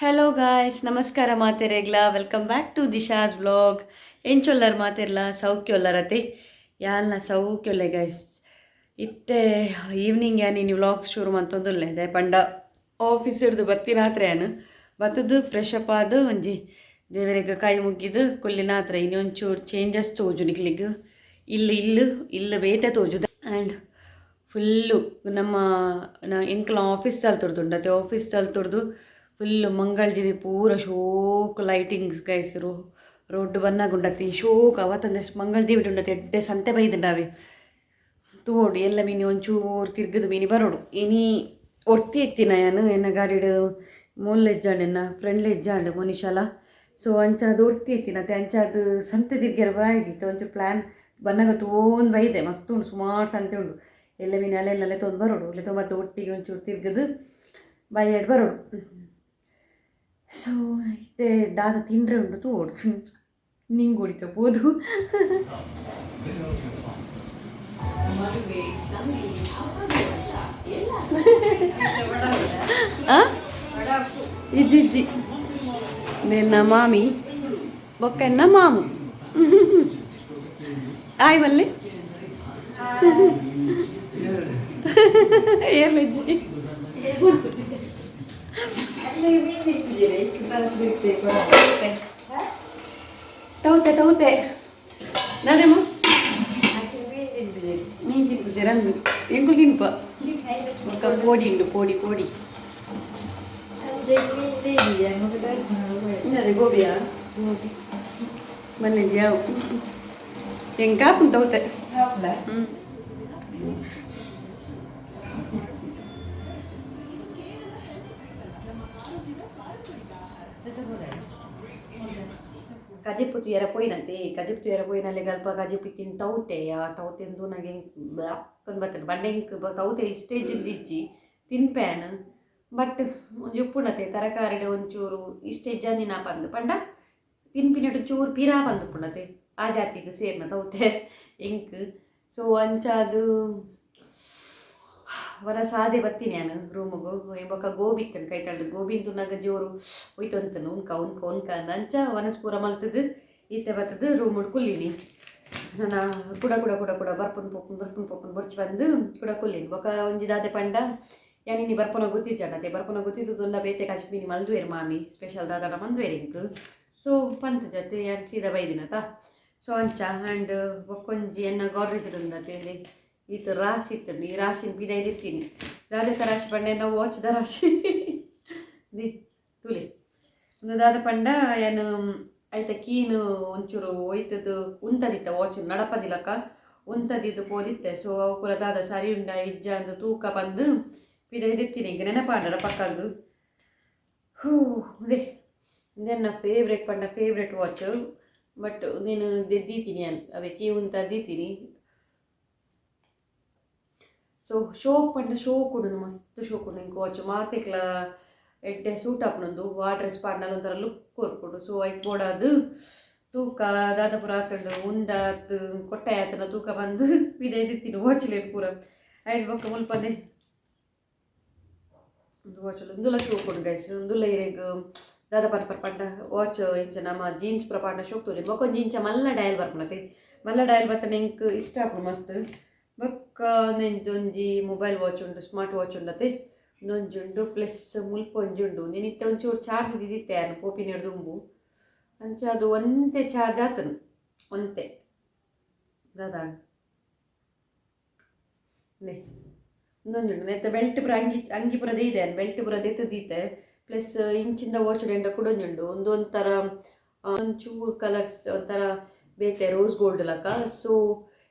Hello guys, ನಮಸ್ಕಾರ ಮಾತೆರೆಗ್ಲ. Welcome back to Disha's vlog. ಎಂಚೊಲ್ಲರ್ ಮಾತೆರ್ಲ? ಸೌಖ್ಯೊಲ್ಲರತೆ? ಯಾಲ್ನ ಸೌಖ್ಯೊಲ್ಲೆ guys. ಇತ್ತೆ ಈವ್ನಿಂಗ್ ಯಾನ್ ಇನಿ ವ್ಲಾಗ್ ಶುರು ಮಂತೊಂದುಲ್ಲೆ. ದಾಯೆ ಪಂಡ ಆಫೀಸ್ ಹಿಡ್ದು ಬತ್ತಿನಾತ್ರೆ ಯಾನ್ ಬತ್ತದು ಫ್ರೆಶ್ ಅಪ್ ಆದ್ ಒಂಜಿ ದೇವರಿಗೆ ಕೈ ಮುಗಿದು ಕುಲ್ಲಿನಾತ್ರೆ. ಇನಿ ಒಂಚೂರು ಚೇಂಜಸ್ ತೋಜು ನಿಕ್ಲಿಗ್. ಇಲ್ಲು ಇಲ್ಲು ಇಲ್ಲು ಬೇತೆ ತೋಜುದ. ಆ್ಯಂಡ್ ಫುಲ್ಲು ನಮ್ಮ ಎಂಕ್ಲ ಆಫೀಸ್ ತಲ್ತುರ್ದು ಅತ್ತೆ, ಆಫೀಸ್ ತಲ್ತುರ್ದು ಫುಲ್ಲು ಮಂಗಳದೇವಿ ಪೂರ ಶೋಕ್ ಲೈಟಿಂಗ್ಸ್ ಗೈಸ್. ರೋಡ್ ಬನ್ನಾಗುಂಡತಿ ಶೋಕ್. ಅವತ್ತಂದೆ ಮಂಗಳದೇವಿ ಉಂಡತಿ, ಎಡ್ಡೆ ಸಂತೆ ಬೈದುಂಡಾವೆ ತೋಡು ಎಲ್ಲ. ಮೀನಿ ಒಂಚೂರು ತಿರ್ಗದು ಮೀನಿ ಬರೋಡು. ಇನಿ ಒರ್ತಿ ಎತ್ತಿನ ಯಾನು. ಎನ್ನ ಗಾಡಿಡ್ ಮೊಲ್ಲೆ ಇಜ್ಜಾಂಡ್, ಎನ್ನ ಫ್ರೆಂಡ್ಲೆ ಇಜ್ಜಾಂಡ್ ಮೋನಿಶಾಲ. ಸೊ ಅಂಚಾದ್ ಒರ್ತಿ ಎತ್ತಿನ ಅತ್ತೆ. ಅಂಚಾದ್ ಸಂತೆ ತಿರ್ಗ್ಯಾರ ಬಾಯಿಜಿತ್ತು. ಒಂಚೂರು ಪ್ಲ್ಯಾನ್ ಬನ್ನಾಗ ತೋಂದು ಬೈದೆ. ಮಸ್ತ್ ಉಂಡು, ಸುಮಾರು ಸಂತೆ ಉಂಡು. ಎಲ್ಲ ಮೀನು ಅಲ್ಲೆಲ್ಲ ತೊಂದು ಬರೋಡು. ಲೆತ್ತೊಂಬತ್ತು ಒಟ್ಟಿಗೆ ಒಂಚೂರು ತಿರ್ಗದು ಬೈಯಡ್ ಬರೋಡು. ಸೊ ಇತ್ತೆ ದಾದ ತಿಂಡ್ರೆ ಉಂಡು ತೋಡು. ನಿಂಗೆ ಹೊಡಿತ ಪೋದು. ಆ? ಇಜ್ಜಿ ಇಜ್ಜಿ. ನಿನ್ನ ಮಾಮಿ ಬೊಕ್ಕ ಎನ್ನ ಮಾಮು. ಆಯ್ ಮಲ್ಲಿ ಏರ್ಲಿಜ್ಜಿ. ತೌತೆ ತೌತೆ ನಾದೇಮ್ಮ ಮೀನು ತಿನ್ಪುಜೆರ್ ಅಂದು? ಎಂಕುಲು ತಿನ್ಪ. ಬೊಕ್ಕ ಪೋಡಿ ಉಂಡು, ಪೋಡಿ ಪೋಡಿ. ಇನ್ನದೇ ಗೋಬಿಯಾ ಮಲ್ಲೆಂಜಿ ಯಾವು ಎಂಕಾಪುಂಡು ತೌತೆ. ಹ್ಞೂ. ಕಜಿಪು ತುಯರ ಪೋಯಿನಂತೆ. ಕಜಿಪು ತುಯರ ಪೋಯಿನಲ್ಲಿ ಅಲ್ಪ ಕಜಿಪು ತಿನ್ ತೌತೆ. ಆ ತೌತೆ ತೂನಗ ಎಂಕ್ ಬರ್ತದೆ. ಬಂಡೆ ಎಂಕ್ ತೌತೆ ಇಷ್ಟೇ ಇಜ್ಜಿ, ತಿನ್ಪೇನ್. ಬಟ್ ಒಂಜಿ ಉಪ್ಪುಂಡತೆ, ತರಕಾರಿಡ್ ಒಂಚೂರು ಇಷ್ಟ ಇಜ್ಜಂದಿನ ಪಂದ್ ಪಂಡ ತಿನ್ಪಿನಟ್ ಚೂರು ಪಿರಾ ಪಂದ್ ಉಪ್ಪುಂಡತೆ, ಆ ಜಾತಿಗೆ ಸೇರ್ನ ತೌತೆ ಎಂಕ್. ಸೊ ಅಂಚಾದ್ ವನ ಸಾದೆ ಬತ್ತೀನಿ ನಾನು ರೂಮುಗು. ಬೊಕ್ಕ ಗೋಬಿ ಇತ್ತನು ಕೈತಲ್ಡ್. ಗೋಬಿನ್ ತುನಾಗ ಜೋರು ಒಯ್ತೊಂತನು, ಉನ್ಕ ಉನ್ಕ ಉನ್ಕ ಅಂದ್. ಅಂಚ ವನಸ್ ಪೂರ ಮಲ್ತದು ಇತ್ತೆ ಬತ್ತದು ರೂಮುಡ್ ಕುಲ್ಲಿನಿ. ನನ್ನ ಕುಡ ಕುಡ ಕುಡ ಕುಡ ಬರ್ಪುನ್ ಪೋಪುನ್ ಬರ್ಪುನ್ ಪೋಪುನ್ ಬೊರ್ಚಿ ಬಂದು ಕುಡ ಕುಲ್ಲಿನಿ. ಬೊಕ್ಕ ಒಂಜಿ ದಾದೆ ಪಂಡ ಯಾನ್ ಇನಿ ಬರ್ಪುನ ಗೊತ್ತಿಜ್ಜಂಡತೆ. ಬರ್ಪುನ ಗೊತ್ತಿದ್ದುಂಡ ಬೇತೆ ಕಜಿಪು ಮಲ್ದುವೆರ್ ಮಾಮಿ, ಸ್ಪೆಷಲ್ ದಾದನ ಮಂದುವೆರ್ ಎಂಕ್. ಸೊ ಪಂತ್ ಜತೆ ಯಾನ್ ಸೀದಾ ಬೈದಿನತ. ಸೊ ಅಂಚ. ಆ್ಯಂಡ್ ಬೊಕ್ಕೊಂಜಿ ಎನ್ನ ಗೋಡ್ರೇಜ್ ಉಂದತೆ, ಈತ ರಾಶಿ ಇತ್ತುಂಡು. ಈ ರಾಶಿನ ಪಿದೈ ದಿತ್ತೀನಿ. ದಾದೆತ ರಾಶಿ ಪಂಡ ಎನ್ನ ವಾಚ್ದ ರಾಶಿ. The ತುಲಿ ಒಂದು ದಾದ ಪಂಡ ಯಾನ್ ಐತ ಕೀನು ಒಂಚೂರು ಒಯ್ತದ್ದು ಉಂತದಿತ್ತ, ವಾಚ್ ನಡಪದಿಲಕ್ಕ ಉಂತದಿದ್ದು ಪೋದಿತ್ತೆ. ಸೊ ಅವು ಪೂರ ದಾದ ಸರಿ ಉಂಡ ಇಜ್ಜ ಅಂದ್ ತೂಕ ಪಂದು ಪಿದೈ ದಿತ್ತೀನಿ. ಇಂಕ ನೆನಪಾಂಡರ ಪಕ್ಕಗ್. ಹೂ, ಅದೇ ಇದೆನ್ನ ಫೇವ್ರೆಟ್ ಪಂಡ ಫೇವ್ರೆಟ್ ವಾಚ್. ಬಟ್ ನೀನು ದೀತೀನಿ ಯಾನ್ ಅವೆ ಕೀ ಉಂತ ದೀತೀನಿ. ಸೊ ಶೋಕ್ ಪಂಡ ಶೋಕ್ ಉಂಡು, ಮಸ್ತ್ ಶೋಕ್ ಉಂಡು. ಇಂಕ್ ವಾಚ್ ಮಾತೆಕ್ಲ ಎಡ್ಡೆ ಸೂಟ್ ಆಪುನೊಂದು. ವಾ ಡ್ರೆಸ್ ಪಾಡ್ನಲ ಒಂಥರ ಲುಕ್ ಕೊರ್ಪುಂಡು. ಸೊ ಐಕ್ ಬೋಡಾದ್ ತೂಕ ದಾದ ಪೂರ ಆತುಂಡು, ಉಂಡಾತ್ ಕೊಟ್ಟಾಯ ಆತನ ತೂಕ ಬಂದು ಪಿದೈ ದಿತ್ತೀನಿ ವಾಚ್ಲೇನ್ ಪೂರ. ಐಡ್ ಬೊಕ್ಕ ಮುಲ್ಪನೆ ಒಂದು ವಾಚ್ ಉಂದುಲ ಶೋಕ್ ಉಂಡು ಗೈಸ್. ಉಂದುಲ ಇರೆಗ್ ದಾದ ಪನ್ಪರ್ ಪಂಡ ವಾಚ್ ಇಂಚ ನಮ್ಮ ಜೀನ್ಸ್ ಪೂರ ಪಾಡ್ನ ಶೋಕ್ ತೋಜುಂಡು. ಬೊಕ್ಕ ಒಂಜಿ ಇಂಚ ಮಲ್ಲ ಡಯಲ್ ಬರ್ಪುಂಡತೆ. ಮಲ್ಲ ಡಯಲ್ ಬತ್ತನೆ ಎಂಕ್ ಇಷ್ಟ ಆಪುಂಡು ಮಸ್ತ್. ಬೊಕ್ಕ ಒಂಜಿ ಮೊಬೈಲ್ ವಾಚ್ ಉಂಡು, ಸ್ಮಾರ್ಟ್ ವಾಚ್ ಉಂಡತೆ. ಒಂದೊಂಜಿ ಉಂಡು, ಪ್ಲಸ್ ಮುಲ್ಪ ಒಂಜಿ ಉಂಡು. ನೀನು ಇತ್ತೆ ಒಂಚೂರು ಚಾರ್ಜ್ ದಿದಿತ್ತೆ ಯಾನ್ ಪೋಪಿನ ದುಂಬು. ಅಂಚ ಅದು ಒಂತೆ ಚಾರ್ಜ್ ಆತನು ಒಂತೆ ದಾದ ನೆ ಒಂದೊಂಜಿ ಉಂಡು. ನೆತ್ತ ಬೆಲ್ಟ್ ಪೂರ ಅಂಗಿ ಅಂಗಿ ಪೂರ ದೀದೆ, ಬೆಲ್ಟ್ ಪೂರ ದೆತ್ತ್ ದೀತೆ. ಪ್ಲಸ್ ಇಂಚಿಂದ ವಾಚ್ ಎಂಡ ಕುಡೊಂಜಿ ಉಂಡು. ಒಂದು ಒಂಥರ ಒಂಚೂರು ಕಲರ್ಸ್ ಒಂಥರ ಬೇತೆ ರೋಸ್ ಗೋಲ್ಡ್ ಲಕ. ಸೊ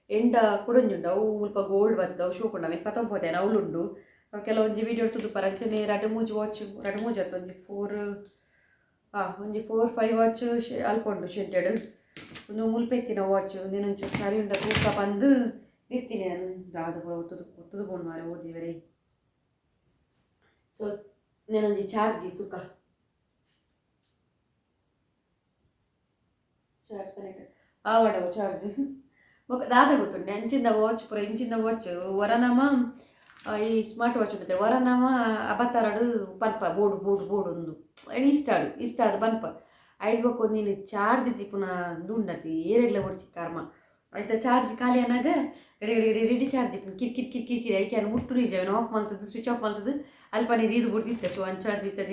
ಎಂಡ ಕುಡೊಂಜಿ ಉಂಡು. ಅವು ಮುಲ್ಪ ಗೋಲ್ಡ್ ಬರ್ತದೆ, ಅವು ಶೋಕ್ ಉಂಡು. ಅವೆನ್ ಪತೊಂಪೋತೆ ಅವ್ಲುಂಡು. ಅವು ಕೆಲವೊಂಜಿ ವೀಡಿಯೋ ತೂದುಪ್ಪರ. ಅಂಚನೆ ರಡ್ಡ್ ಮೂಜಿ ವಾಚ್, ರಡ್ಡ್ ಮೂಜಿ ಅತ್ತು, ಒಂಜಿ ಫೋರ್, ಒಂಜಿ ಫೋರ್ ಫೈವ್ ವಾಚ್ ಅಲ್ಪ ಉಂಡು ಶೆಡ್ಡೆಡ್. ಒಂದು ಮುಲ್ಪ ಇತ್ತಿನ ವಾಚ್ ಒಂಚೂರು ಸರಿ ಉಂಡ ತೂಕ ಪಂದು ಇತ್ತೀನಿ ನಾನು. ದಾದ ಪೂರ ಒತ್ತುದು ಒತ್ತುದು ಬೋಂಡು ಮಾರೆ ಓದಿವರೆ. ಸೊ నేనೊಂಜಿ ಚಾರ್ಜ್ ತೂಕ, ಚಾರ್ಜ್ ಕನೆಕ್ಟ್ ಆವಡವು ಚಾರ್ಜ್. ಬೊಕ ದಾದ ಗೊತ್ತುಂಡೆ, ಅಂಚಿಂದ ವಾಚ್ ಪೂರ ಇಂಚಿಂದ ವಾಚ್ ವರನಮ ಈ ಸ್ಮಾರ್ಟ್ ವಾಚ್ ಉಂಟು ವರ ನಮ ಅಬತಾರಡು ಪನ್ಪ ಬೋಡು ಬೋಡು ಬೋಡು ಒಂದು ಇಷ್ಟ ಆಡು ಇಷ್ಟ ಅದು ಪನ್ಪ ಐಡ್ಬೇಕು ನೀನು ಚಾರ್ಜ್ ದೀಪುನ ದುಂಡತಿ ಏರೆಗ್ಲ ಬೊಡ್ಚಿ ಕರ್ಮ ಐತ ಚಾರ್ಜ್ ಖಾಲಿ ಅನ್ನಾಗ ಗಡಿ ಗಡಿ ಗಡಿ ರೆಡಿ ಚಾರ್ಜ್ ದೀಪುನ ಕಿರ್ ಕಿರ್ ಕಿರ್ ಕಿರ್ ಕಿರ್ ಐಕೆ ಮುಟ್ಟು ನಿಜ ಆಫ್ ಮಲ್ತದ್ದು ಸ್ವಿಚ್ ಆಫ್ ಮಲ್ತದ್ದು ಅಲ್ಪನೆ ದೀದು ಬುಡ್ದಿತ್ತೆ ಸೊ ಅಂಚ ಚಾರ್ಜ್ ಇತ್ತ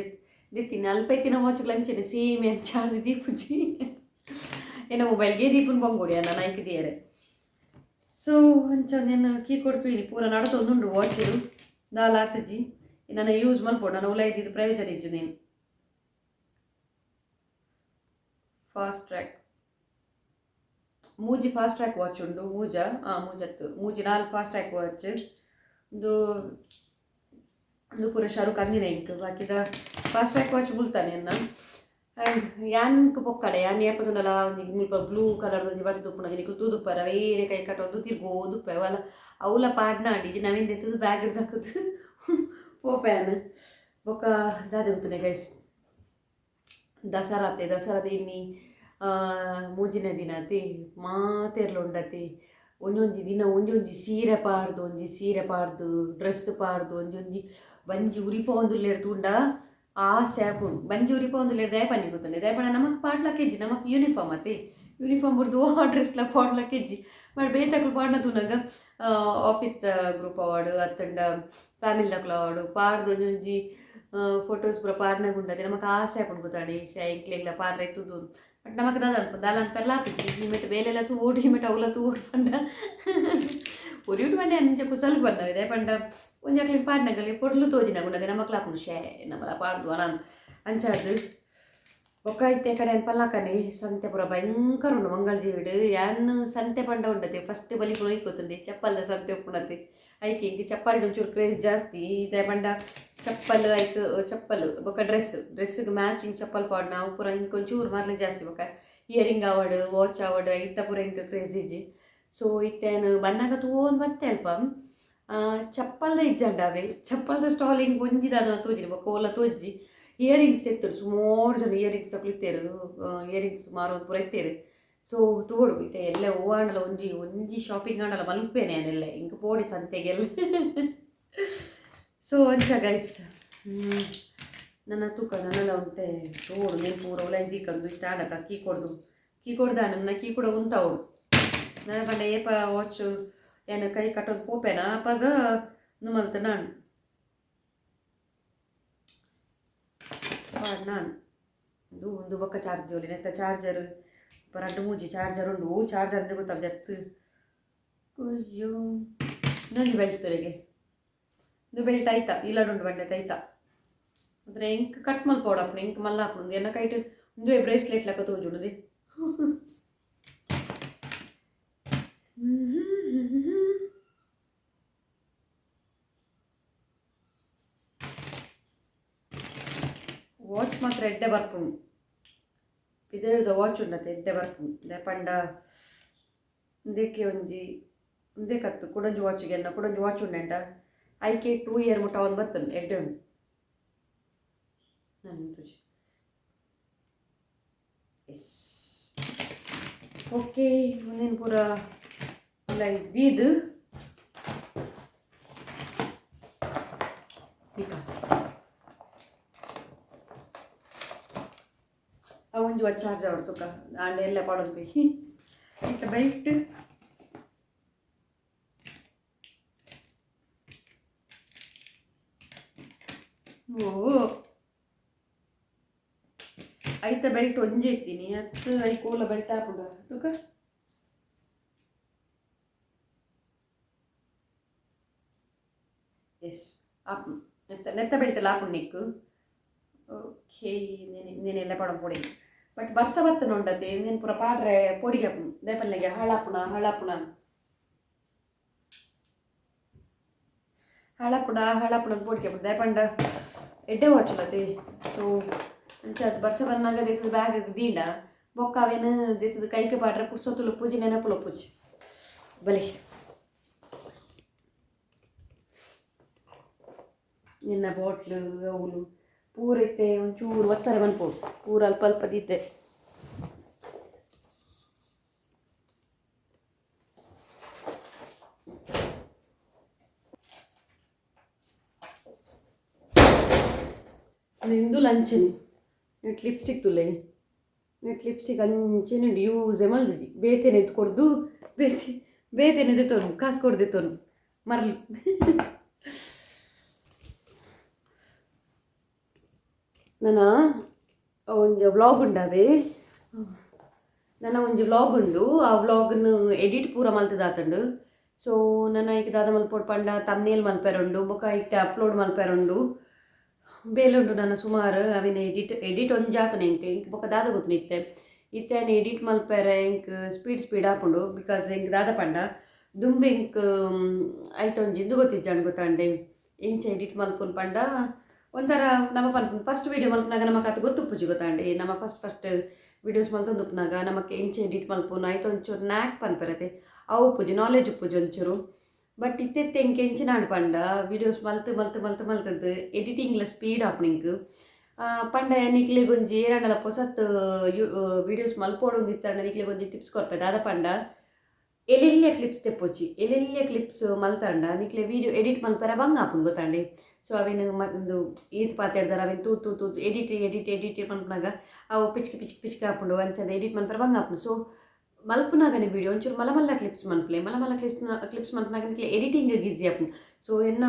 ದಿತ್ತಿನ ಅಲ್ಪ ಇತ್ತಿನ ವಾಚ್ಗಳು ಅಂಚನೆ ಸೇಮ್ ಏನು ಚಾರ್ಜ್ ದೀಪುಜಿ ಏನ ಮೊಬೈಲ್ಗೆ ದೀಪುನ ಬಂಗೋಡಿ ಅನ್ನ ನೈಕ್ ದಿಯರೆ. ಸೊ ಅಂಚ నేను ಕೀ ಕೊಡ್ತೀನಿ ಪೂರ ನಡತೊಂದುಂಡು ವಾಚು ದಾಲ ಆತಜಿ ನಾನು ಯೂಸ್ ಮಲ್ಪೊಡು ನಾನು ಉಲ ಇದ್ದಿದ್ದು ಪ್ರಯೋಜನ ಇಜ್ಜು ನೀನು ಫಾಸ್ಟ್ ಟ್ರ್ಯಾಕ್ ಮೂಜಿ ಫಾಸ್ಟ್ ಟ್ರ್ಯಾಕ್ ವಾಚ್ ಉಂಡು ಮೂಜ ಮೂಜತ್ತು ಮೂಜಿ ನಾಲ್ ಫಾಸ್ಟ್ ಟ್ರ್ಯಾಕ್ ವಾಚ್ ಒಂದು ಒಂದು ಪೂರ ಶಾರುಖ್ ಅಂದಿನ ಇಂಕ್ ಬಾಕಿದ ಫಾಸ್ಟ್ ಟ್ರ್ಯಾಕ್ ವಾಚ್ ಬುಲ್ತಾನೆ ಅನ್ನ. ಆ್ಯಂಡ್ ಯಾನ್ಕ್ ಪೊಕ್ಕಡೆ ಯಾನ್ ಏಪದುಂಡಲ ಒಂಜಿ ಮುಲ್ಪ ಬ್ಲೂ ಕಲರ್ ಒಂಜಿ ಬತ್ತಿ ತುಪ್ಪುನ ನಿಕುಲು ತೂದುಪ್ಪರ ಬೇರೆ ಕೈ ಕಟ್ಟೊಂದು ತಿರ್ಗೋದುಪ್ಪೆ ಅವಲ ಅವಲ ಪಾಡ್ನಾಡಿ ನವಿಂದ ಎತ್ತದು ಬ್ಯಾಗ್ ಹಿಡ್ದಾಕುದು ಪೋಪ್ಯಾನ್ ಬೊಕ್ಕ ದಾದೆ ಉಂತುನೆ ಗೈಸ್. ದಸರಾತೆ ದಸರಾತೆ ಇನ್ನಿ ಮೂಜಿನ ದಿನತೆ ಮಾತೆರ್ಲ ಉಂಡತೆ ಒಂಜೊಂಜಿ ದಿನ ಒಂಜೊಂಜಿ ಸೀರೆ ಪಾಡ್ದು ಒಂಜಿ ಸೀರೆ ಪಾಡ್ದು ಡ್ರೆಸ್ ಪಾಡ್ದು ಒಂಜೊಂಜಿ ಬಂಜಿ ಉರಿಪೊಂದುಲ್ಲೆರ್ ತೂಂಡ ಆಸೆ ಆಪುಂಡು ಬಂಜಿ ಉರಿಪೊಂದುಲ್ಲೆರ್ ದಾಯೆ ಪನ್ನಿ ಗೊತ್ತುಂಡೆ ದಾಯೆ ಪಂಡ ನಮಕ್ ಪಾಡ್ಲಕ್ಕ ಇಜ್ಜಿ ನಮಕ್ ಯೂನಿಫಾರ್ಮ್ ಅತೆ ಯೂನಿಫಾರ್ಮ್ ಬುಡ್ದು ಓ ಡ್ರೆಸ್ಲ ಪಾಡ್ಲಕ್ಕ ಇಜ್ಜಿ ಬಟ್ ಬೇತಕ್ಲು ಪಾಡ್ನ ತೂನಗ ಆಫೀಸ್ ಗ್ರೂಪ್ ಅವಾರ್ಡ್ ಅತ್ತಂಡ ಫ್ಯಾಮಿಲಿ ದಕ್ಲು ಅವಾರ್ಡ್ ಪಾಡ್ದು ಒಂಜೊಂಜಿ ಫೋಟೋಸ್ ಪೂರ ಪಾಡ್ನಾಗ ಉಂಡತೆ ನಮಕ್ ಆಸೆ ಆಪುಂಡು ಗೊತ್ತಾಂಡಿ ಎಂಕ್ಲೆಗ್ಲ ಪಾಡ್ರೆ ತೂದು ಬಟ್ ನಮಕ್ ದಾದ ಅನ್ಪು ದಾಲ ಅನ್ಪೆರ್ಲ ಆಪುಜಿ ನಿಮೆಟ್ ಬೇಲೆಲ ತೂಡು ಹಿಮೆಟ್ ಅವಲ ತೂಡು ಪಂಡ ಒರಿಯುಡು ಪಂಡ ಅಂಚ ಕುಸಲ್ಗ್ ಬನ್ನವೆ ಪಂಡ ಒಂಜಿ ಅಕ್ಲೆಗ್ ಪಾಡ್ನಗಲಿ ಪೊರ್ಲು ತೋಜಿನಾಗ ಉಂಡತೆ ನಮಕ್ಲ ಆಪುಂಡು ಶೇ ನಮಲ ಪಾಡ್ದು ಅನ ಅಂಚಾದ್ ಬೊಕ್ಕ ಇತ್ತೆ ಕಡೆ ಪಲ್ಲಾಕನೆ ಸಂತೆ ಪೂರ ಭಯಂಕರ ಉಂಡು ಮಂಗಳ ಜೀವಿಡ್ ಯಾನ್ ಸಂತೆ ಪಂಡ ಉಂಡತೆ ಫಸ್ಟ್ ಬಲಿಪುನ ಗೊತ್ತುಂಡೆ ಚಪ್ಪಲ್ದ ಸಂತೆ ಉಪ್ಪುನತೆ ಐಕೆ ಇಂಕ್ ಚಪ್ಪಲ್ಡ್ ಒಂಚೂರು ಕ್ರೇಜ್ ಜಾಸ್ತಿ ದಾಯೆ ಪಂಡ ಚಪ್ಪಲ್ ಐಕ್ ಚಪ್ಪಲ್ ಬೊಕ್ಕ ಡ್ರೆಸ್ ಡ್ರೆಸ್ಗೆ ಮ್ಯಾಚಿಂಗ್ ಚಪ್ಪಲ್ ಪಾಡ್ನ ಅವು ಪೂರ ಇಂಕ್ ಒಂಚೂರು ಮರ್ಲೆ ಜಾಸ್ತಿ ಬೊಕ್ಕ ಇಯರಿಂಗ್ ಆವಡ್ ವಾಚ್ ಆವಡ್ ಐತ ಪೂರ ಇಂಕ್ ಕ್ರೇಜ್ ಇಜ್ಜಿ. ಸೊ ಇತ್ತೆ ಯಾನ್ ಬನ್ನಗ ತೂವೊಂದು ಬತ್ತೆ ಅಲ್ಪ ಚಪ್ಪಲ್ದ ಇಜ್ಜಂಡ ಅವೆ ಚಪ್ಪಲ್ದ ಸ್ಟಾಲ್ ಇಂಕ್ ಒಂಜಿ ದಾದನ ತೋಜಿನಿ ಬೊಕ್ಕ ಓಲ ತೋಜಿ ಇಯರಿಂಗ್ಸ್ ಇತ್ತರು ಸುಮಾರು ಜನ ಇಯರಿಂಗ್ಸ್ ತಕ್ಲು ಇತ್ತೇರು ಇಯರಿಂಗ್ಸ್ ಮಾರೋದು ಪೂರ ಇತ್ತೇರು. ಸೊ ತೋಡು ಇತ್ತೆ ಎಲ್ಲ ಹೂವಾಂಡಲ ಒಂಜಿ ಒಂಜಿ ಶಾಪಿಂಗ್ ಆಂಡಲ ಮಲ್ಪೇನೆ ಯಾನೆಲ್ಲ ಇಂಕ್ ಪೋಡಿ ಸಂತೆಗೆಲ್ಲ. ಸೊ ಅಂಚ ಗೈಸ್ ನನ್ನ ತೂಕ ನನ್ನಲ್ಲ ಒಂತೆ ತೋಡು నేను ಪೂರ ಉಲ ದೀಕಂದು ಇಷ್ಟ ಆಡತ ಕೀ ಕೊಡ್ದು ಕೀ ಕೊಡ್ದ ನನ್ನ ಕೀ ಕೂಡ ಉಂತಾವು ನನ್ನ ಪಂಡ ಏಪ ವಾಚ್ ಏನು ಕೈ ಕಟ್ಟೊಂದು ಪೋಪೇನ ಅಪಗ ನುಮಲ್ತ ನಾನು ನಾನು ಇದು ಒಂದು ಬೊಕ್ಕ ಚಾರ್ಜ್ ಒಲಿ ನೆತ್ತ ಚಾರ್ಜರ್ ರಡ್ಡು ಮೂಜಿ ಚಾರ್ಜರ್ ಉಂಡು ಓ ಚಾರ್ಜರ್ ಅಂದ್ರೆ ಗೊತ್ತಾಗ ಜತ್ತು ಅಯ್ಯೋ ಇನ್ನೊಂದು ಬೆಲ್ಟ್ ತೊಲೆಗೆ ಇದು ಬೆಲ್ಟ್ ಆಯ್ತಾ ಇಲ್ಲಡುಂಡು ಬಂಡೆ ಆಯ್ತಾ ಅಂದರೆ ಇಂಕ್ ಕಟ್ ಮಲ್ಪೋಡಪ್ಪು ಇಂಕ್ ಮಲ್ಲ ಹಾಪುಂಡು ಎನ್ನ ಕೈಟ್ ಒಂದುವೇ ಬ್ರೇಸ್ಲೆಟ್ ಲೆಕ್ಕ ತೋಜುಂಡುದಿ. ವಾಚ್ ಮಾತ್ರ ಎಡ್ಡೆ ಬರ್ಪುಂಡು ಪಿದರ್ದ ವಾಚ್ ಉಂಡತೆ ಎಡ್ಡೆ ಬರ್ಪುಂಡು ಪಂಡ ಉಂದೆಕ್ಕೆ ಒಂಜಿ ಉಂದೆ ಕತ್ತು ಕುಡೊಂಜಿ ವಾಚಿಗೆ ಎನ್ನ ಕುಡೊಂಜಿ ವಾಚ್ ಉಂಡೆಂಡ ಐಕೆ 2 ಇಯರ್ ಮುಟ್ಟ ಒಂದು ಬತ್ತನ್ ಎಡ್ಡೆ ಉಂಡು ನಾನು ರುಚಿ. ಎಸ್ ಓಕೆ ಮುಂದಿನ ಪೂರ ಎಲ್ಲ ಇದ್ದಿದ್ದು ಈಗ ಒಂಜಿ ಚಾರ್ಜ್ ಆವಡ್ ತುಕ ಆಂಡ ಎಲ್ಲ ಪಾಡೊಂದು ಇತ್ತ ಬೆಲ್ಟ್ ಓ ಐತ ಬೆಲ್ಟ್ ಒಂಜಿ ಇತ್ತೀನಿ ಅತ್ತು I ಕೋಲ ಬೆಲ್ಟ್ ಆಪುಂಡು ತುಕ ಎಸ್ ಆಪುಂಡು ನೆತ್ತ ನೆತ್ತ ಬೆಲ್ಟ್ ಎಲ್ಲ ಆಪುಂಡು ನಿಕ್ಕು. ಓಕೆ నేనెಲ್ಲ ಪಡ ಪೊಡಿ ಬಟ್ ಬರ್ಸ ಬತ್ತನ ಉಂಡತೆ నేను ಪೂರ ಪಾಡ್ರೆ ಪೊಡಿಗೆ ಆಪುಂಡು ದೇಪಲ್ಲೆಗೆ ಹಾಳಾಪುಣ ಹಾಳಾಪುಣ ಹಾಳಾಪುಣ ಹಾಳಾಪುಣ ಪೊಡಿಗೆ ಆಪುಂಡು ದೇಪಂಡ ಎಡ್ಡೆ ವಾಚುಲತೆ. ಸೊ ಅಂಚ ಅದು ಬರ್ಸ ಬನ್ನಾಗ ದೇತದ ಬ್ಯಾಗ್ ದೀಂಡ ಬೊಕ್ಕ ಅವೇನು ದೇತದ ಕೈಗೆ ಪಾಡ್ರೆ ಪುರ್ಸೊತ್ತುಲು ಪೂಜೆ ನೆನಪುಲ ಪೂಜೆ ಬಲಿ ನಿನ್ನ ಬಾಟ್ಲು ಅವುಲು ಪೂರ ಇತ್ತೆ ಒಂಚೂರು ಒತ್ತಾರೆ ಮನ್ಪೋಡು ಪೂರ ಅಲ್ಪ ಅಲ್ಪ ದೀತೆ. ಇಂದು ಲಂಚನಿ ನೆಟ್ ಲಿಪ್ಸ್ಟಿಕ್ ತುಲೆ ನೆಟ್ ಲಿಪ್ಸ್ಟಿಕ್ ಅಂಚೆನೆ ಯೂಸೆ ಮಲ್ದಿಜಿ ಬೇತೆನೆ ಕೊರ್ದು ಬೇತೆ ಬೇತೆನೆ ದೆತ್ತೋನು ಕಾಸು ಕೊರ್ದೆತ್ತೋನು ಮರ್ಲಿ. ನನ್ನ ಒಂಜಿ ವ್ಲಾಗ್ ಉಂಡಾವೆ, ನನ್ನ ಒಂಜಿ ವ್ಲಾಗ್ ಉಂಡು. ಆ ವ್ಲಾಗ್ನು ಎಡಿಟ್ ಪೂರ ಮಲ್ತದಾತುಂಡು. ಸೊ ನನ್ನ ಈಗ ದಾದ ಮಲ್ಪೊಡು ಪಂಡ ತಮ್ನೇಲ್ ಮಲ್ಪೆರುಂಡು, ಬೊಕ ಇತ್ತೆ ಅಪ್ಲೋಡ್ ಮಲ್ಪೆರುಂಡು, ಬೇಲುಂಡು ನನ್ನ ಸುಮಾರು. ಅವಿನ ಎಡಿಟ್ ಎಡಿಟ್ ಒಂಜಾತನೆ ಇಂಕ್ ಇಂಕ್ ಬೊಕ ದಾದ ಗೊತ್ತುಂಡು ಇತ್ತೆ ಇತ್ತೆ ಆನೆ ಎಡಿಟ್ ಮಲ್ಪೆರೆ ಇಂಕ್ ಸ್ಪೀಡ್ ಸ್ಪೀಡ್ ಆಪುಂಡು. Because ಇಂಕ್ ದಾದ ಪಂಡ ದುಂಬು ಇಂಕ್ ಐತ ಒಂಜಿ ಇಂದು ಗೊತ್ತಿಜ್ಜಾಂಡ್ ಗೊತ್ತಾಂಡೆ ಎಂಚ ಎಡಿಟ್ ಮಲ್ಪುನು ಪಂಡ ಒಂಥರ ನಮ ಪನ್ಪುನು ಫಸ್ಟ್ ವೀಡಿಯೋ ಮಲ್ಪುನಾಗ ನಮಕ್ ಅತ್ ಗೊತ್ತುಪ್ಪುಜಿ ಗೊತ್ತಾಂಡೆ. ನಮ್ಮ ಫಸ್ಟ್ ಫಸ್ಟ್ ವೀಡಿಯೋಸ್ ಮಲ್ತೊಂದುಪ್ಪುನಾಗ ನಮಕ್ ಎಂಚ ಎಡಿಟ್ ಮಲ್ಪುನು ಐತ ಒಂಚೂರು ನ್ಯಾಕ್ ಪನ್ಪೆರತೆ ಅವು ಉಪ್ಪುಜಿ, ನಾಲೆಜ್ ಉಪ್ಪುಜಿ ಒಂಚೂರು. ಬಟ್ ಇತ್ತೆತ್ತೆ ಎಂಕ್ ಎಂಚಿನಾಂಡ್ ಪಂಡ ವೀಡಿಯೋಸ್ ಮಲ್ತ್ ಮಲ್ತ್ ಮಲ್ತ್ ಮಲ್ತದ್ದು ಎಡಿಟಿಂಗ್ಲ ಸ್ಪೀಡ್ ಆಪುಂಡು ಇಂಕ್. ಪಂಡ ನಿಕ್ಲೆಗ್ ಒಂಜಿ ಏರಾಂಡಲ ಪೊಸತ್ ವೀಡಿಯೋಸ್ ಮಲ್ಪೊಡು ಇತ್ತಂಡ ನಿಕ್ಲೆಗ್ ಒಂಜಿ ಟಿಪ್ಸ್ ಕೊರ್ಪೆ. ದಾದ ಪಂಡ ಎಲ್ಲೆಲ್ಯ ಕ್ಲಿಪ್ಸ್ ತೆಪ್ಪೊಚ್ಚಿ, ಎಲ್ಲೆಲ್ಯ ಕ್ಲಿಪ್ಸ್ ಮಲ್ತಂಡ ನಿಕ್ಲೆ ವೀಡಿಯೋ ಎಡಿಟ್ ಮಲ್ಪೆರೆ ಬಂಗ ಆಪುಂಡು ಗೊತ್ತಾಂಡೆ. ಸೊ ಅವೇನು ಒಂದು ಈತ್ ಪಾತೆರ್ದಾರ ಅವೇನು ತೂ ತೂ ತೂ ಎಡಿಟ್ ಎಡಿಟ್ ಎಡಿಟ್ ಮಲ್ಪುನಾಗ ಅವು ಪಿಚ್ಕಿ ಪಿಚ್ಕಿ ಪಿಚ್ಕಿ ಆಪುಂಡು, ಅಂಚಂದ ಎಡಿಟ್ ಮಲ್ಪೆರೆ ಬಂಗ ಆಪುಂಡು. ಸೊ ಮಲ್ಪುನಾಗನೆ ವೀಡಿಯೋ ಒಂಚೂರು ಮಲ್ಲ ಮಲ್ಲ ಕ್ಲಿಪ್ಸ್ ಮನ್ಪುಲೆ, ಮಲ್ಲ ಮಲ್ಲ ಕ್ಲಿಪ್ಸ್ ಕ್ಲಿಪ್ಸ್ ಮಲ್ಪುನಾಗ ನಿಕ್ಲೆ ಎಡಿಟಿಂಗ್ ಈಸಿ ಆಪುಂಡು. ಸೊ ಎನ್ನ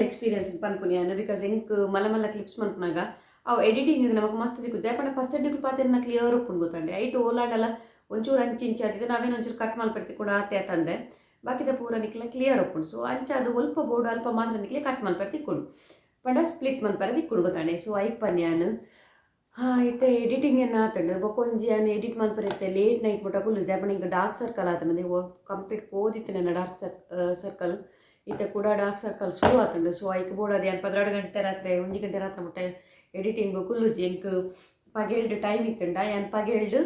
ಎಕ್ಸ್ಪೀರಿಯನ್ಸ್ ಪನ್ಪುನಿ ಯಾನ್, because ಎಂಕ್ ಮಲ್ಲ ಮಲ್ಲ ಕ್ಲಿಪ್ಸ್ ಮಲ್ಪುನಾಗ ಅವು ಎಡಿಟಿಂಗ್ ನಮಕ್ ಮಸ್ತ್ ತಿಕ್ಕುದು. ಪಂಡ ಫಸ್ಟ್ ನಿಕುಲು ಪಾತೆರ್ನ ಕ್ಲಿಯರ್ ಉಪ್ಪುಂಡು ಗೊತ್ತಂಡೆ. ಐಟ್ ಓಲಾಂಡಲ ಒಂಚೂರು ಅಂಚಿ ಇಂಚಿ ಆತಿದೆ ನಾವೇನು ಒಂಚೂರು ಕಟ್ ಮಲ್ಪೆರ್ತಿ ಕೂಡ ಆತೆ ಆತಂದೆ, ಬಾಕಿದ ಪೂರ ನಿಕ್ಲೆ ಕ್ಲಿಯರ್ ಉಪ್ಪುಂಡು. ಸೊ ಅಂಚ ಅದು ಒಲ್ಪ ಬೋಡು ಅಲ್ಪ ಮಾತ್ರ ನಿಕ್ಲೆ ಕಟ್ ಮಲ್ಪೆರೆ ತಿಕ್ಕುಂಡು, ಪಂಡ ಸ್ಪ್ಲಿಟ್ ಮಲ್ಪೆರೆ ತಿಕ್ಕುಂಡು ಗೊತ್ತಾಂಡೆ. ಸೊ ಐಕ್ ಪನ್ಯಾನ್ ಇತ್ತೆ ಎಡಿಟಿಂಗ್ ಏನ ಆತಂಡು. ಬೊಕ ಒಂಜಿ ಯಾನ್ ಎಡಿಟ್ ಮಲ್ಪೆರೆ ಇತ್ತೆ ಲೇಟ್ ನೈಟ್ ಮುಟ ಕುಲ್ಲುಜಿ. ಪಂಡ ಇಂಕ್ ಡಾರ್ಕ್ ಸರ್ಕಲ್ ಆತಂಡು, ಕಂಪ್ಲೀಟ್ ಪೋದಿತ್ತೆ ನನ್ನ ಡಾರ್ಕ್ ಸರ್ಕಲ್. ಇತ್ತೆ ಕೂಡ ಡಾರ್ಕ್ ಸರ್ಕಲ್ ಶುರು ಆತಂಡು. ಸೊ ಐಕ್ ಬೋಡಾದ್ ಯಾನ್ 12 ಗಂಟೆ ರಾತ್ರಿ 1 ಗಂಟೆ ರಾತ್ರಿ ಮುಟ್ಟ ಎಡಿಟಿಂಗ್ ಕುಲ್ಲುಜಿ. ಎಂಕ್ ಪಗೆಲ್ಡ್ ಟೈಮ್ ಇತ್ತಂಡ ಯಾನ್ ಪಗೆಲ್ಡ್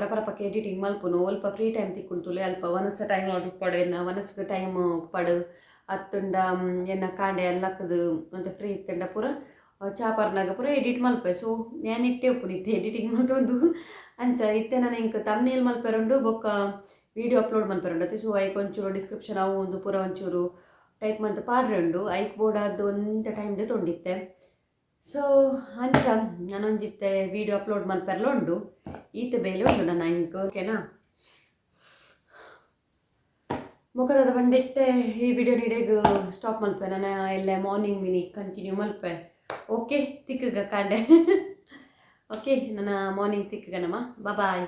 ರಪ ರಪಕ್ಕೆ ಎಡಿಟಿಂಗ್ ಮಲ್ಪುನು. ಅಲ್ಪ ಫ್ರೀ ಟೈಮ್ ತಿಕ್ಕುಂಡು ಅಲ್ಪ ವನಸ ಟೈಮ್ ಉಪ್ಪಡು, ಎನ್ನ ವನಸ್ಗೆ ಟೈಮ್ ಉಪ್ಪಡು ಅತ್ತುಂಡ ಎನ್ನ ಕಾಂಡೆ ಎಲ್ಲಕ್ಕದು ಒಂತೆ ಫ್ರೀ ಇತ್ತಂಡ ಪೂರ ಚಾಪರ್ನಾಗ ಪೂರ ಎಡಿಟ್ ಮಲ್ಪೆ. ಸೊ ഞാൻ ಇಟ್ಟೆ ಉಪ್ಪುನು ಇತ್ತೆ ಎಡಿಟಿಂಗ್ ಮಲ್ತೊಂದು. ಅಂಚ ಇತ್ತೆ ನಾನು ಇಂಕ್ ತಮ್ನೇಲ್ ಮಲ್ಪೆರುಂಡು, ಬೊಕ್ಕ ವೀಡಿಯೋ ಅಪ್ಲೋಡ್ ಮಲ್ಪೆರುಂಡು ಅತ್ತೆ. ಸೊ ಐಕ್ ಒಂಚೂರು ಡಿಸ್ಕ್ರಿಪ್ಷನ್ ಅವು ಒಂದು ಪೂರ ಒಂಚೂರು ಟೈಪ್ ಮಂತ್ ಪಾಡ್ರೆ ಉಂಡು, ಐಕ್ ಬೋಡಾದ್ ಒಂತೆ ಟೈಮ್ ತೊಂಡಿತ್ತೆ. ಸೊ ಅಂಚ ನಾನೊಂಜಿತ್ತೆ ವೀಡಿಯೋ ಅಪ್ಲೋಡ್ ಮಲ್ಪೆರ್ಲ ಉಂಡು, ಈತ ಬೇಲೆ ಉಂಡು ನನ್ನ ಇಂಕ್ ಓಕೆನಾ. ಮೊಕದಾದ ಬಂಡಿತ್ತೆ ಈ ವಿಡಿಯೋ ನೀಡೆಗ್ ಸ್ಟಾಪ್ ಮಲ್ಪೆ, ನಾನು ಎಲ್ಲ ಮಾರ್ನಿಂಗ್ ಮಿನಿ ಕಂಟಿನ್ಯೂ ಮಲ್ಪೆ. ಓಕೆ ತಿಕ್ಕಗ ಕಾಂಡೆ. ಓಕೆ ನನ್ನ ಮಾರ್ನಿಂಗ್ ತಿಕ್ಕಗ ನಮ್ಮ ಬಾಯ್.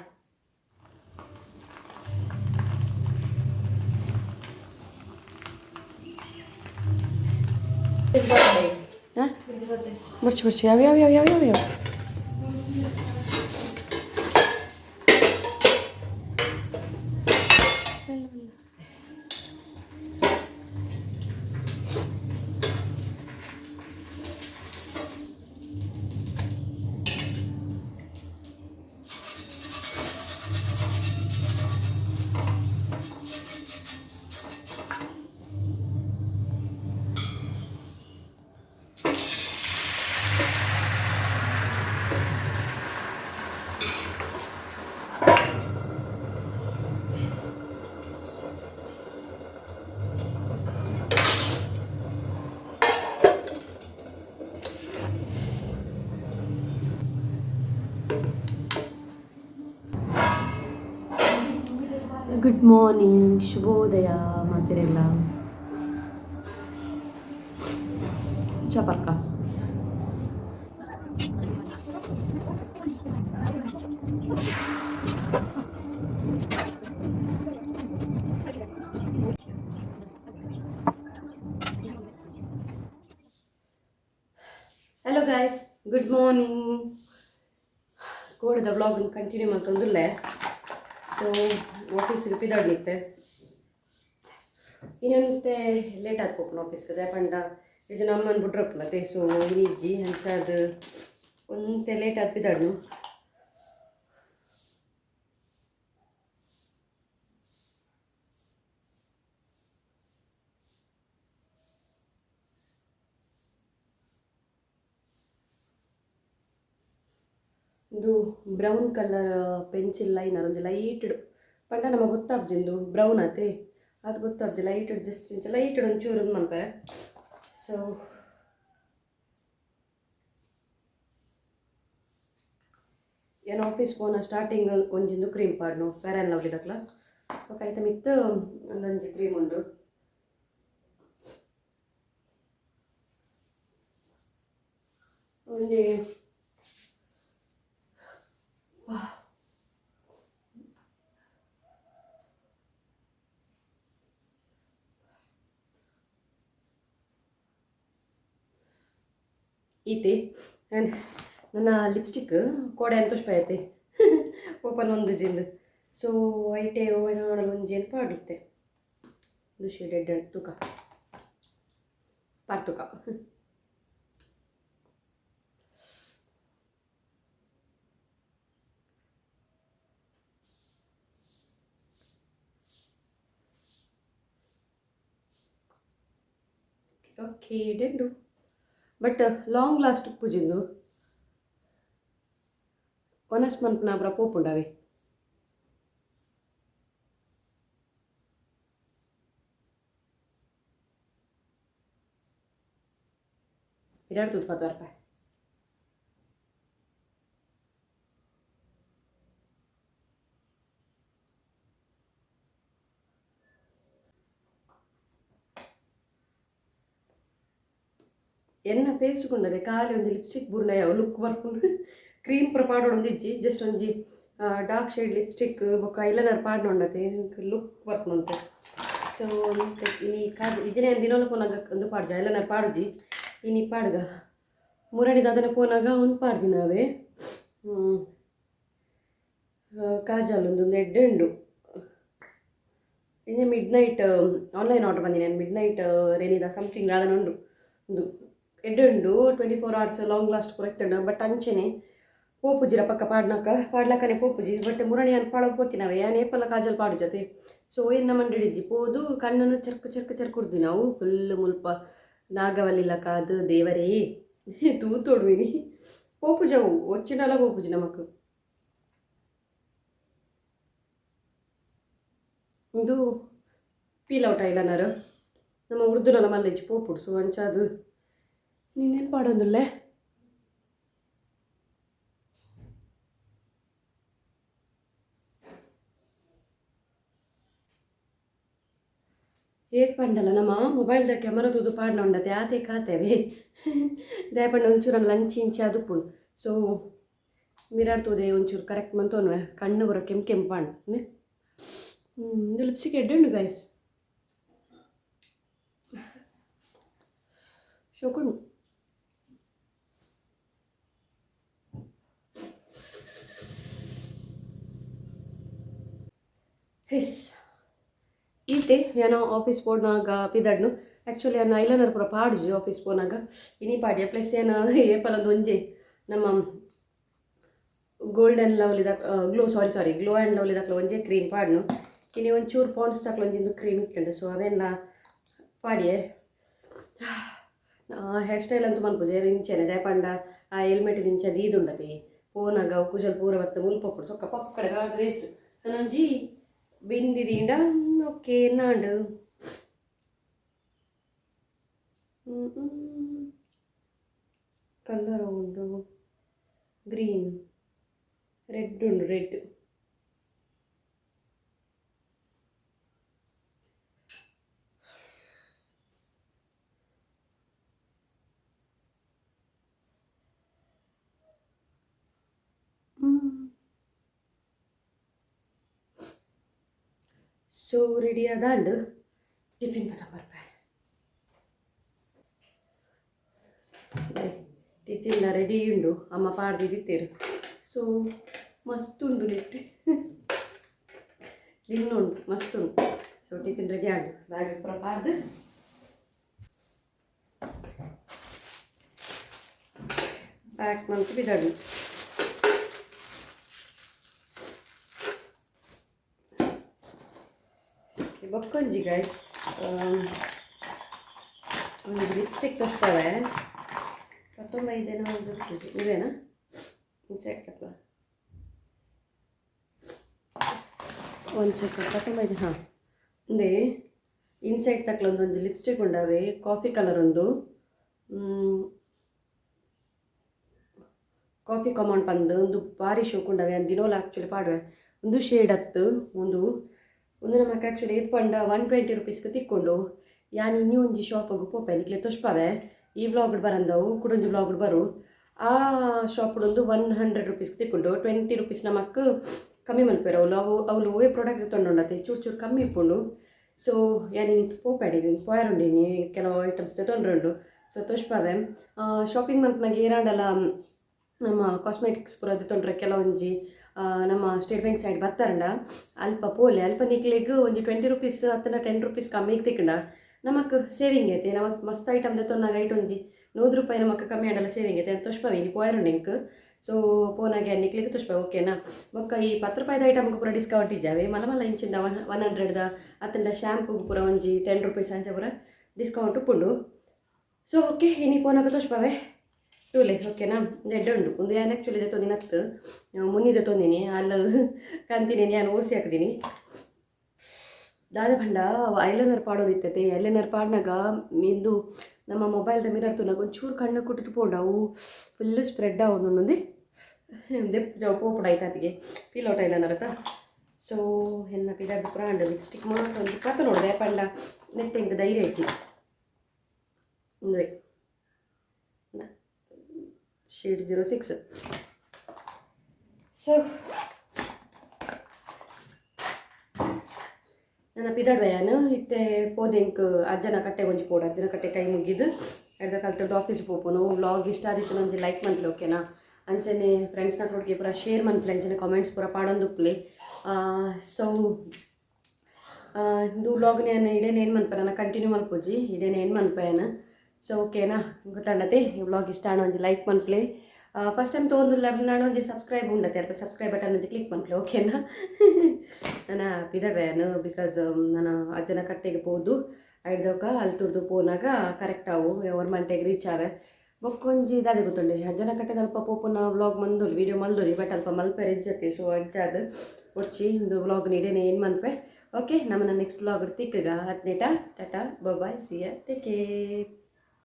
ಹಾಂ ಬರ್ಚಿ ಬರ್ಚಿ ಯಾವ ಯಾವ ಯಾವ ಯಾವ ಯಾವ ಯಾವ ಗುಡ್ ಮಾರ್ನಿಂಗ್, ಶುಭೋದಯ ಮಾತಿರೆಲ್ಲ. ಚಪರ್ಕ ಹಲೋ ಗಾಯ್ಸ್, ಗುಡ್ ಮಾರ್ನಿಂಗ್. ಕೋಡದ ವ್ಲಾಗ್ ಕಂಟಿನ್ಯೂ ಮಾಡ್ತಂದುಲ್ಲೆ. ಸೊ ಆಫೀಸಿಗೆ ಪಿದಾಡ್ನಿತ್ತೆ ಇನ್ನೊಂತೆ ಲೇಟ್ ಆಗಿ ಆಫೀಸ್ಗೆ ಪಂಡ ಇದು ನಮ್ಮನ್ನು ಬುಡ್ರಪ್ಪನತೆ. ಸೊ ಇನಿಜ್ಜಿ ಅಂಚಾದ ಒಂತೆ ಲೇಟ್ ಆದ್ ಪಿದಾಡ್ನು. ಇದು ಬ್ರೌನ್ ಕಲರ್ ಪೆನ್ಸಿಲ್ ಲೈನರ್ ಒಂಜಿ ಲೈಟ್ ಪಂಡ ನಮಗೆ ಗೊತ್ತಾಪ್ಜಿಂದು ಬ್ರೌನ್ ಆತೆ ಅದು ಗೊತ್ತಾಪ್ಜಿ ಲೈಟ್ ಜಸ್ಟ್ ಇಂಚ ಲೈಟ್ ಒಂಚೂರು ಮನ್ಪೆ. ಸೊ ಏನು ಆಫೀಸ್ ಪೋನ ಸ್ಟಾರ್ಟಿಂಗ್ ಒಂಜಿಂದು ಕ್ರೀಮ್ ಪಾಡ್ನು ಫೇರ್ ಆ್ಯಂಡ್ ಲವ್ಲಿ ದಕ್ಲ. ಬೊಕ ಐತ ಮಿತ್ತ್ ಒಂದೊಂಜಿ ಕ್ರೀಮ್ ಉಂಡು. ಒಂಜಿ ಈತೆ. ಆ್ಯಂಡ್ ನನ್ನ ಲಿಪ್ಸ್ಟಿಕ್ ಕೋಡೆ ಅಂತ ಐತೆ ಓಪನ್ ಒಂದು ಜಿಂದು. ಸೊ ಐಟೆ ಓವನ ಒಂಜೇನು ಪಾಡುತ್ತೆ ಒಂದು ಶೇಡ್ ಎಡ್ ತೂಕ ಪಾರ್ತುಕ. ಓಕೆ ಡೆಂಡು ಬಟ್ ಲಾಂಗ್ ಲಾಸ್ಟ್ ಪೂಜಿಂದು ಒನಸ್ ಮನ್ಪುನ ಪೂರ ಪೋಪುಂಡವೆ. ಇರಾಡ್ ತೂತು ಪತ್ತು ರೂಪಾಯಿ. ಎನ್ನ ಫೇಸ್ ಕೊಂಡದೆ ಖಾಲಿ ಒಂಜಿ ಲಿಪ್ಸ್ಟಿಕ್ ಬುರ್ನ ಲುಕ್ ಬರ್ಪುಂಡು. ಕ್ರೀಮ್ ಪೂರ ಪಾಡೊಂದು ಇಜ್ಜಿ, ಜಸ್ಟ್ ಒಂಜಿ ಡಾರ್ಕ್ ಶೇಡ್ ಲಿಪ್ಸ್ಟಿಕ್ ಬೊಕ್ಕ ಐಲೈನರ್ ಪಾಡ್ನೊಂಡತೆ ಲುಕ್ ಬರ್ಪುಂಡು. ಸೊ ಇನಿ ಕಾದು ಇಜಿನೇ ದಿನೋಲ ಪೋನಾಗ ಒಂದು ಪಾಡ್ಜ ಐಲೈನರ್ ಪಾಡುಜಿ ಇನಿ ಪಾಡ್ಗ ಮುರಡಿ ದಾದನೆ ಪೋನಾಗ ಒಂದು ಪಾಡ್ದಿನವೇ. ಕಾಜಲ್ ಒಂದು ಎಡ್ಡೆ ಉಂಡು. ಇನ್ನು ಮಿಡ್ ನೈಟ್ ಆನ್ಲೈನ್ ಆರ್ಡರ್ ಬಂದಿನಿ ನಾನು. ಮಿಡ್ ನೈಟ್ ರೇನಿದ ಸಮಥಿಂಗ್ ದಾದನ ಉಂಡು, ಒಂದು ಎಡ್ಡೆ ಉಂಡು. 24 ಅವರ್ಸ್ ಲಾಂಗ್ ಲಾಸ್ಟ್ ಪೂರ ಇತ್ತುಂಡು. ಬಟ್ ಅಂಚೆನೆ ಪೋಪುಜಿರ ಪಕ್ಕ ಪಾಡ್ನಕ ಪಾಡ್ಲಕ್ಕನೆ ಪೋಪುಜಿ. ಬಟ್ ಮುರಣಿ ಅನ್ ಪಾಡ ಪೋತಿನವೆ ಯಾನ್ ಏಪಲ ಕಾಜಲ್ ಪಾಡು ಜೊತೆ. ಸೊ ಎನ್ನ ಮಂಡಿಡಿಜ್ಜಿ ಪೋದು ಕಣ್ಣನ್ನು ಚರ್ಕು ಚರ್ಕು ಚರ್ಕು ನಾವು ಫುಲ್ ಮುಲ್ಪ ನಾಗವಲ್ಲಿಲ್ಲ ಕಾದು ದೇವರೇ ತೂತೊಡುವಿನಿ ಪೋಪುಜವು ಒಚ್ಚಿನಲ ಪೋಪುಜಿ ನಮಕ್. ಇದು ಪೀಲ್ ಔಟ್ ಐಲೈನರ್ ನಮ್ಮ ಉರ್ದುನಲ ಮಲ್ಲೆಜ್ಜಿ ಪೋಪುಡು. ಸೊ ಅಂಚಾದು ನೀನೇನು ಪಾಡೊಂದುಲ್ಲೆ. ಏತ್ ಪಂಡಲ ನಮ್ಮ ಮೊಬೈಲ್ದ ಕ್ಯಾಮರಾ ತೂದು ಪಾಡ್ನ ಉಂಡತೆ ಆತೆ ಕಾತೇವೆ ದಯಪಂಡ ಒಂಚೂರು ಲಂಚ್ ಇಂಚೆ ಅದುಪ್ಪುಂಡು. ಸೊ ಮಿರರ್ ತೂದೆ ಒಂಚೂರು ಕರೆಕ್ಟ್ ಮಂತೋನ್ವೆ ಕಣ್ಣು ಬರೋ ಕೆಂಪು ಕೆಂಪು ಪಾಂಡು. ಇದು ಲಿಪ್ಸ್ಟಿಕ್ ಎಡ್ಡೆ ಉಂಡು ಗೈಸ್, ಶೋಕುಂಡು. ಹೆಸ್ ಈತೆ ಏನೋ ಆಫೀಸ್ ಪೋನಾಗ ಪಿದಡ್ನು. ಆ್ಯಕ್ಚುಲಿ ಅನ್ನ ಐಲೈನರ್ ಪೂರ ಪಾಡುಜಿ ಆಫೀಸ್ ಪೋನಾಗ ಇನಿ ಪಾಡ್ಯ. ಪ್ಲಸ್ ಏನೋ ಏಪಲೊಂದು ಒಂಜೆ ನಮ್ಮ gold and lovely glow sorry sorry glow and lovely ದಾಕ್ಲ ಒಂಜೆ ಕ್ರೀಮ್ ಪಾಡ್ನು. ಇನಿ ಒಂಚೂರು ಪಾಂಡ್ಸ್ ದಾಕ್ಲ ಒಂಜಿಂದು ಕ್ರೀಮ್ ಇತ್ತಂಡು. ಸೊ ಅವೆಲ್ಲ ಪಾಡಿಯೆ. ಹೇರ್ ಸ್ಟೈಲ್ ಅಂತೂ ಮನ್ಪುಜೆ ಇಂಚೆನೆ ದಾಯಪಂಡ ಆ ಹೆಲ್ಮೆಟ್ ಇಂಚೆ ದೀದುಂಡತಿ ಪೋನಾಗ ಕುಜಲ್ ಪೂರ ಬತ್ತ ಮುಲ್ಪೊಪ್ಪುಡು ಸೊಕ್ಕ ಪಕ್ಕಡೆ ವೇಸ್ಟ್. ನಾನೊಂಜಿ ಬಿಂದಿ ದಿಂಡ ಓಕೆ ನಾಂಡು ಕಲರ್ ಉಂಡು ಗ್ರೀನ್ ರೆಡ್ ಉಂಡು ರೆಡ್. ಸೊ ರೆಡಿ ಆದಾಂಡ್ ಟಿಫಿನ್ ಬರ್ಪೆ. ಟಿಫಿನ್ ರೆಡಿ ಉಂಡು ಅಮ್ಮ ಪಾಡ್ದಿತ್ತೇರು. ಸೊ ಮಸ್ತ್ ಉಂಡು ನೆಟ್ ದಿನ್ನುಂಡು ಮಸ್ತ್ ಉಂಡು. ಸೊ ಟಿಫಿನ್ ರೆಡಿ ಆಂಡು ಬ್ಯಾಗ್ ಪೂರ ಪಾಡ್ದು ಪ್ಯಾಕ್ ಮಂತ್ ಬಿದಾಡು. ಬೊಕ್ಕೊಂಜಿ ಗೈಸ್ ಒಂದು ಲಿಪ್ಸ್ಟಿಕ್ ತೋರಿಸ್ತವೆ ಪತ್ತೊಂಬೈದೇನೋ ಒಂದು ಇವೇನಾ ಇನ್ಸೈಡ್ ತಕ್ಕ ಒಂದು ಸೆಕೆಂಡ್ ಪತ್ತೊಂಬೈದು ಹಾಂ ಒಂದೇ ಇನ್ಸೈಡ್ ತಕ್ಕಲ ಒಂದೊಂದು ಲಿಪ್ಸ್ಟಿಕ್ ಉಂಡವೆ ಕಾಫಿ ಕಲರ್ ಒಂದು ಕಾಫಿ ಕಮಾಂಡ್ ಪಂದು ಒಂದು ಬಾರಿ ಶೋಕುಂಡವೆ. ದಿನೋಲ ಆ್ಯಕ್ಚುಲಿ ಪಾಡುವೆ. ಒಂದು ಶೇಡ್ ಅತ್ತು. ಒಂದು ಒಂದು ನಮಕ್ ಆ್ಯಕ್ಚುಲಿ ಏತ್ ಪಂಡ 120 ರುಪೀಸ್ಗೆ ತಿಕ್ಕೊಂಡು. ಯಾನ್ ಇನ್ನಿ ಒಂಜಿ ಶಾಪಿಗೆ ಪೋಪೆ, ನಿಕ್ಲೆ ತೊಷ್ಪವೆ. ಈ ವ್ಲಾಗ್ ಬರಂದವು, ಕುಡೊಂಜಿ ವ್ಲಾಗ್ ಬರು. ಆ ಶಾಪ್ ಒಂದು 100 ರುಪೀಸ್ಗೆ ತಿಕ್ಕೊಂಡು. 20 ರುಪೀಸ್ ನಮಕ್ ಕಮ್ಮಿ ಮಲ್ಪೆರ್ ಅವ್ಲು. ಅವು ಅವ್ಲು ಒವ್ವೆ ಪ್ರಾಡಕ್ಟ್ ತೊಂಡುಂಡತೆ ಚೂರು ಚೂರು ಕಮ್ಮಿ ಇಪ್ಪುಂಡು. ಸೊ ಯಾನ್ ಇನಿ ಪೋಪೆಡಿ ಪೋಯರುಂಡಿನಿ, ಕೆಲವು ಐಟಮ್ಸ್ ತೊಂದರೆ ಉಂಡು. ಸೊ ತೋಷ್ಪವೆ. ಶಾಪಿಂಗ್ ಮಲ್ಪನಾಗ ಏರಾಂಡಲ ನಮ್ಮ ಕಾಸ್ಮೆಟಿಕ್ಸ್ ಪೂರ ತೊಂದರೆ ಕೆಲವೊಂಜಿ ನಮ್ಮ ಸ್ಟೇಟ್ ಬ್ಯಾಂಕ್ ಸೈಡ್ ಬತ್ತಾರಂಡ ಅಲ್ಪ ಪೋಲೆ. ಅಲ್ಪ ನಿಕ್ಲೆಗ್ ಒಂಜಿ 20 ರುಪೀಸ್ ಅತ್ತಂಡ 10 ರುಪೀಸ್ ಕಮ್ಮಿಗೆ ತಿಕ್ಕಂಡ ನಮಕ್ ಸೇವಿಂಗ್ ಐತೆ. ನಮ್ಮ ಮಸ್ತ್ ಐಟಮ್ ದೆತ್ತೊನ್ನಾಗ ಐಟ್ ಒಂಜಿ 100 ರೂಪಾಯಿ ನಮಕ್ ಕಮ್ಮಿ ಆಂಡಲ ಸೇವಿಂಗ್ ಐತೆ. ತೋಷ್ಪವೆ, ಇಲ್ಲಿ ಪೋಯರುಂಡು ಎಂಕ್. ಸೊ ಪೋನಾಗೆ ನಿಕ್ಲೆಗ್ ತೋಷ್ಪವೆ, ಓಕೆನಾ? ಬೊಕ್ಕ ಈ 10 ರೂಪಾಯಿದ ಐಟಮ್ಗೆ ಪೂರ ಡಿಸ್ಕೌಂಟ್ ಇದ್ದಾವೆ. ಮಲ್ಲ ಮಲ್ಲ ಇಂಚಿಂದ 100ದ ಅತ್ತಂಡ ಶ್ಯಾಂಪುಗ್ ಪೂರ ಒಂಜಿ 10 ರುಪೀಸ್ ಅಂಚ ಪೂರ ಡಿಸ್ಕೌಂಟ್ ಉಪ್ಪುಂಡು. ಸೊ ಓಕೆ, ಇನಿ ಪೋನಾಗ ತೋಷ್ಪವೆ, ತೂಲೆ, ಓಕೆನಾ? ಎಡ್ಡೆ ಉಂಡು. ಒಂದು ಯಾನ್ ಆ್ಯಕ್ಚುಲಿ ದೆತ್ತೊಂದಿನ ಅತ್ತು, ಮುನ್ನಿದೆ ತೊಂದಿನಿ. ಅಲ್ಲ ಕಂತಿನಿ ನಾನು ಓಸಿ ಹಾಕಿದ್ದೀನಿ. ದಾದ ಪಂಡ ಐಲೈನರ್ ಪಾಡೋದಿತ್ತತೆ. ಐಲೈನರ್ ಪಾಡ್ನಾಗ ಇಂದು ನಮ್ಮ ಮೊಬೈಲ್ದ ಮಿರರ್ ತೂನಾಗ ಒಂಚೂರು ಕಣ್ಣು ಕುಟ್ಟಿಟ್ಟು ಪೋಂಡು. ಅವು ಫುಲ್ ಸ್ಪ್ರೆಡ್ ಆವೊಂದುಂಡು. ದೆಪ್ ಪೋಪುಡು ಆಯ್ತು ಫೀಲ್ ಔಟ್ ಐಲೈನರ್ ಅತ್ತ. ಸೊ ಎನ್ನ ಪಿದಾಡ್ದು ಪೂರ ಆಂಡ್. ಲಿಪ್ಸ್ಟಿಕ್ ಮಾತ್ರ ಒಂಜಿ ಪತ್ತ ನೋಡಿದೆ ಪಂಡ ನೆತ್ತೆ ಎಂಕ್ ಧೈರ್ಯ ಇಜ್ಜಿ. ಉಂದುವೆ ಶೇಡ್ 06. ಸೊ ನನ್ನ ಪಿದಾಡ್ವೆ ಯಾನು. ಇತ್ತೆ ಪೋದೆಂಕ್ ಅಜ್ಜನ ಕಟ್ಟೆ ಒಂಜಿ ಪೋಡು. ಅಜ್ಜನ ಕಟ್ಟೆ ಕೈ ಮುಗಿದು ಎಡ್ದ ಕಲ್ತದ್ದು ಆಫೀಸ್ ಪೋಪುನು. ವ್ಲಾಗ್ ಇಷ್ಟ ಆದಿತ್ತು ಒಂಜಿ ಲೈಕ್ ಮನ್ಪುಲೆ, ಓಕೆನಾ? ಅಂಚನೆ ಫ್ರೆಂಡ್ಸ್ನ ಒಟ್ಟಿಗೆ ಪೂರ ಶೇರ್ ಮನ್ಪುಲೆ. ಅಂಚನೆ ಕಾಮೆಂಟ್ಸ್ ಪೂರ ಪಾಡೊಂದುಪ್ಪುಲೆ. ಸೊ ಇಂದು ವ್ಲಾಗ್ ನಾನು ಇಡೇನೆ ಏನು ಮನ್ಪೆ, ನಾನು ಕಂಟಿನ್ಯೂ ಮಲ್ಪುಜಿ, ಇಡೇನೆ ಏನು ಮನ್ಪೆ. ಸೊ ಓಕೆನಾ? ಗೊತ್ತಾಂಡತೆ? ಈ ವ್ಲಾಗ್ ಇಷ್ಟ ಆಂಡ ಒಂಜಿ ಲೈಕ್ ಮನ್ಪುಲೆ. ಫಸ್ಟ್ ಟೈಮ್ ತೊಗೊಂಡು ನಾನು ಒಂಜಿ ಸಬ್ಸ್ಕ್ರೈಬ್ ಉಂಡತೆ, ಅಲ್ಪ ಸಬ್ಸ್ಕ್ರೈಬ್ ಬಟನ್ ಒಂಜಿ ಕ್ಲಿಕ್ ಮನ್ಪುಲೆ, ಓಕೆನಾ? ನನ್ನ ಪಿದಡ್ವೆ because ನಾನು ಅಜ್ಜನ ಕಟ್ಟೆಗೆ ಪೋದು ಐಡ್ದೊಕ ಅಲ್ಲಿ ತುರ್ದು ಪೋನಾಗ ಕರೆಕ್ಟ್ ಆವು, ಅವ್ರ ಮಂಟೆಗೆ ರೀಚ್ ಆವೆ. ಬೊಕ್ಕೊಂಜಿ ದಾದೆ ಗೊತ್ತುಂಡೆ, ಅಜ್ಜನ ಕಟ್ಟೆದ ಅಲ್ಪ ಪೋಪುನ ವ್ಲಾಗ್ ಮಂದೊಲಿ, ವೀಡಿಯೋ ಮಲ್ದೊಲಿ, ಬಟ್ ಅಲ್ಪ ಮಲ್ಪೆರೆ ಇಜ್ಜತ್ತೆ. ಸೊ ಅಂಚಾದ್ ಒಡ್ಚಿ, ಇಂದು ವ್ಲಾಗ್ ಇಡೇನೆ ಏನು ಮನ್ಪೆ. ಓಕೆ, ನಮ್ಮನ್ನ ನೆಕ್ಸ್ಟ್ ವ್ಲಾಗ್ ತಿಕ್ಕಗ. ಹತ್ತನೇಟ, tata, bye, see ya, take care.